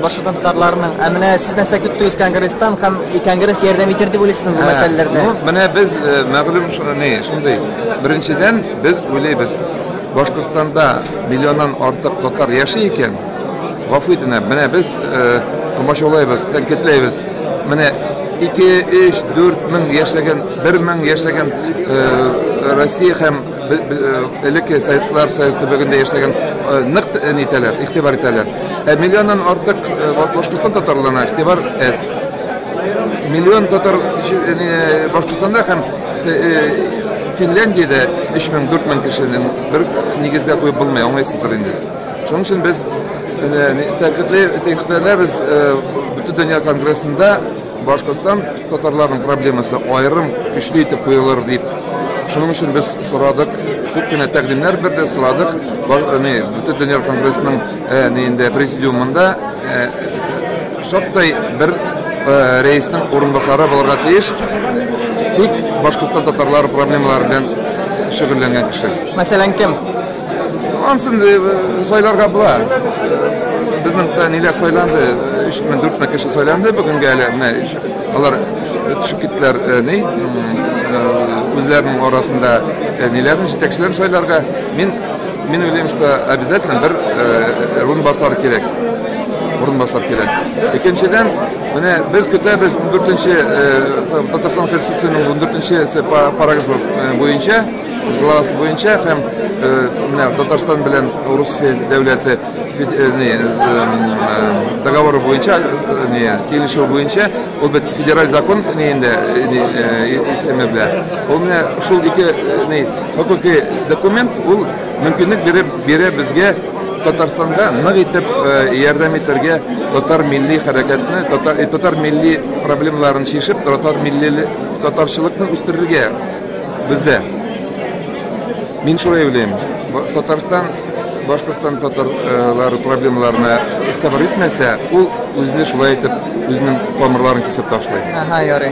Башкортстан татарларының. Ә менә сез нәрсә көттегез конгресстан һәм конгресс ярдәм итер дип уйлыйсызмы бу мәсьәләләрдә? Ну, менә без мәгълүм не, шундый. Беренчедән, без уйлыйбыз, Башкортстанда миллионнан артык татар яши икән, гафу итенә, менә без комачаулайбыз, тәнкыйтьләйбез. Менә 2, 3, 4 мең яшәгән, 1 мең яшәгән Россия һәм элекке Советлар Союзы төбәгендә яшәгән нык нитәләр, игътибар итәләр. Ә миллионнан артык Башкортстан татарларына игътибар әз. Миллион татар Башкортстанда һәм Финляндиядә 3000, 4000 кешенең бер нигездә куеп булмый, аңлыйсыздыр инде. Шуның өчен без тәнкыйтьләнәбез Бөтендөнья конгрессында Башкортстан татарларының проблемасы аерым көчле итеп куелыр дип. Шуның өчен без сорадык, күп кенә тәкъдимнәр бирде, сорадык. Бөтендөнья конгрессының инде президиумында шактый бер рәиснең урынбасары булырга тиеш. Тик Башкортстан татарлары проблемалары белән шөгыльләнгән кеше. Мәсәлән, кем? Ансын сайларга була. Безнең ниләр сайланды, 3 мең, 4 мең кеше сайланды бүгенгә әле. Менә алар төшеп киттеләр, ни, үзләренең арасында ниләрне, җитәкчеләрен сайларга. Мин уйлыйм, что обязательно бер урынбасар кирәк. Урынбасар кирәк. Икенчедән, менә без көтәбез 14-нче Татарстан Конституциясенең 14-нче параграфы буенча, главасы буенча һәм менә Татарстан белән Русия дәүләте договоры буенча, килешү буенча, ул бит федераль закон инде исеме белән. Ул менә шул ике хокукый документ, ул мөмкинлек биреп бирә безгә Татарстанга нык итеп ярдәм итәргә татар милли хәрәкәтне, татар милли проблемаларын чишеп, татар милли татарчылыкны үстерергә бездә. Мин шулай уйлыйм. Татарстан, Башкортстан татарлары проблемаларына игътибар итмәсә, ул үзенә шулай итеп үзенең тамырларын кисеп ташлый. Ага, ярый.